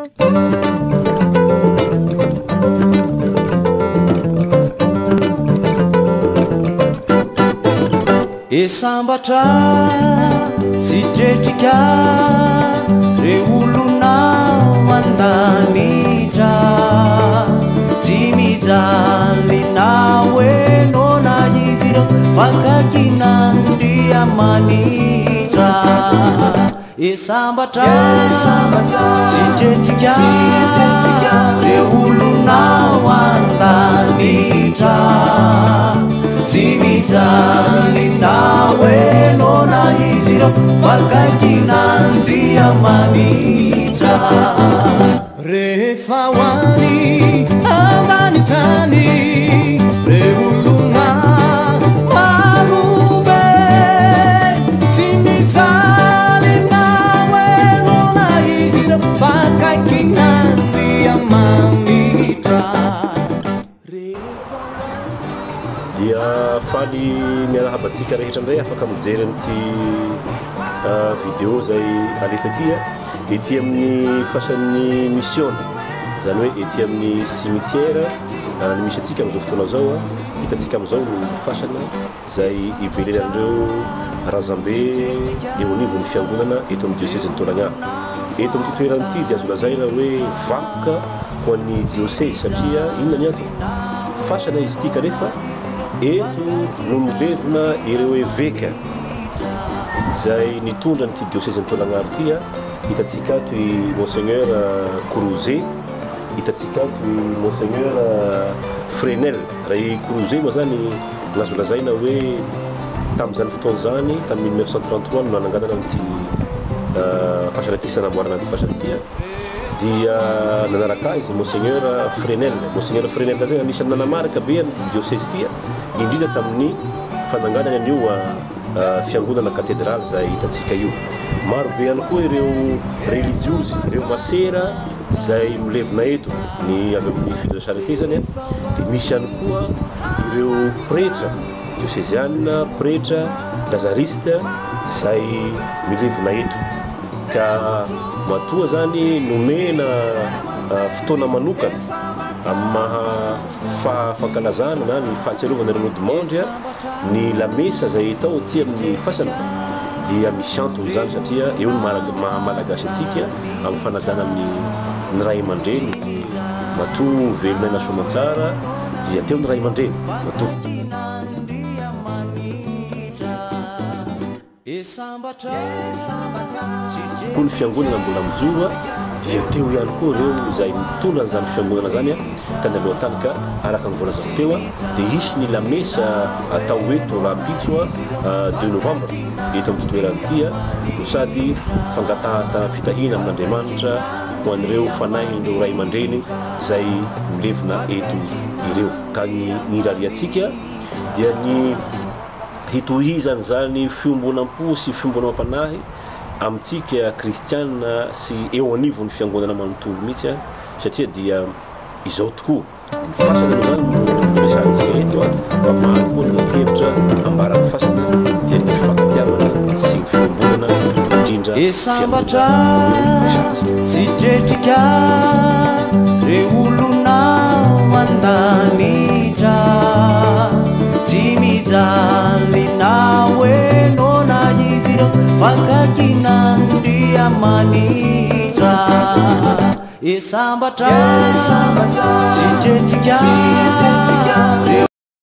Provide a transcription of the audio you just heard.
E sambatra sy tretrika re olona an-danitra, tsy mijaly na hoe noana izy ireo fa akaikin'Andriamanitra. E sambatra sy tretrika re olona ao an-danitra, tsy mijaly na hoe noana izy ireo fa akaikin'Andriamanitra. Rehefa ho any an-danitra any re olona maro be, tsy mijaly na hoe noana izy ireo fa akaikin'Andriamanitra. Rehefa ho any. Dia faly miarahaba antsika rehetra indray afaka mijery an'ity vidéo izay alefa ity. Ety amin'ny fasan'ny misiona, izany hoe ety amin'ny cimetière no misy antsika amin'izao fotoana izao. Hitantsika amin'izao ny fasana izay iverenan'ireo razambe eo anivon'ny fiangonana eto amin'ny diosezin'i Taolagnaro. Eto amin'ity toerana ity dia azo lazaina hoe vakoka ho an'ny diosezy satria inona ny antony? Fasana izy ity kanefa eto no milevina ireo eveka izay nitondra an'ity diosezin'i Taolagnaro ity. Hitantsika ato i Monseigneur Crouzet, hitantsika ato i Monseigneur Fresnel. Raha i Crouzet moa izany no azo lazaina hoe tamin'izany fotoana izany, tamin'ny 1933 no nananganana an'ity fasana ity sy nanamboarana an'ity fasana ity, dia nanaraka azy i Monseigneur Fresnel. Monseigneur Fresnel izay anisan'ny nanamarika be an'ity diosezy ity, indrindra tamin'ny fananganany an'io fiangonana katedraly izay hitantsika io. Maro be ihany koa ireo relijiozy, ireo masera izay milevina eto, ny avy amin'ny Filles de Charité izany, dia misy ihany koa ireo pretra dioseziana, pretra lazariste izay milevina eto. Ka matoa izany nomena fotoana manokana amin'ny maha fankalazana na ny fahatsiarovana ireo nodimandry, Ny lamesa izay atao aty amin'ny fasana dia misy antony izany satria eo ny maha malagasy antsika amin'ny fanajana ny ny ray aman-dreny matoa velona aina soamantsara dia teo ny ray aman-dreny matoa. Koa ny fiangonana mbola mijoro dia teo ihany koa ireo izay mitondra an'izany fiangonana izany tany aloha tany ka araka ny voalazako teo dia hisy ny lamesa atao eto rahampitso deux novembre eto amin'ity toerana ity no sady fangatahana fitahiana amin'Andriamanitra ho an'ireo fanahin'ireo ray aman-dreny izay milevina eto ireo ka ny nirariantsika dia ny Hitohizana izany fiombonam-po sy fiombonam-panahy amintsika kristiana sy eo anivon'ny fiangonana manontolo mihitsy satria dia izao tokoa ny fasana aloha izany no resahantsika eto fa maro koa ny hevitra ambaran'ny fasana dia ny fifankatiavana sy ny fiombonana indrindra E sambatra fiangonana no resahantsika. sy tretrika re olona an-danitra. Tsy mijaly na hoe noana izy ireo fa akaikin'Andriamanitra. E sambatra, tsy tretrika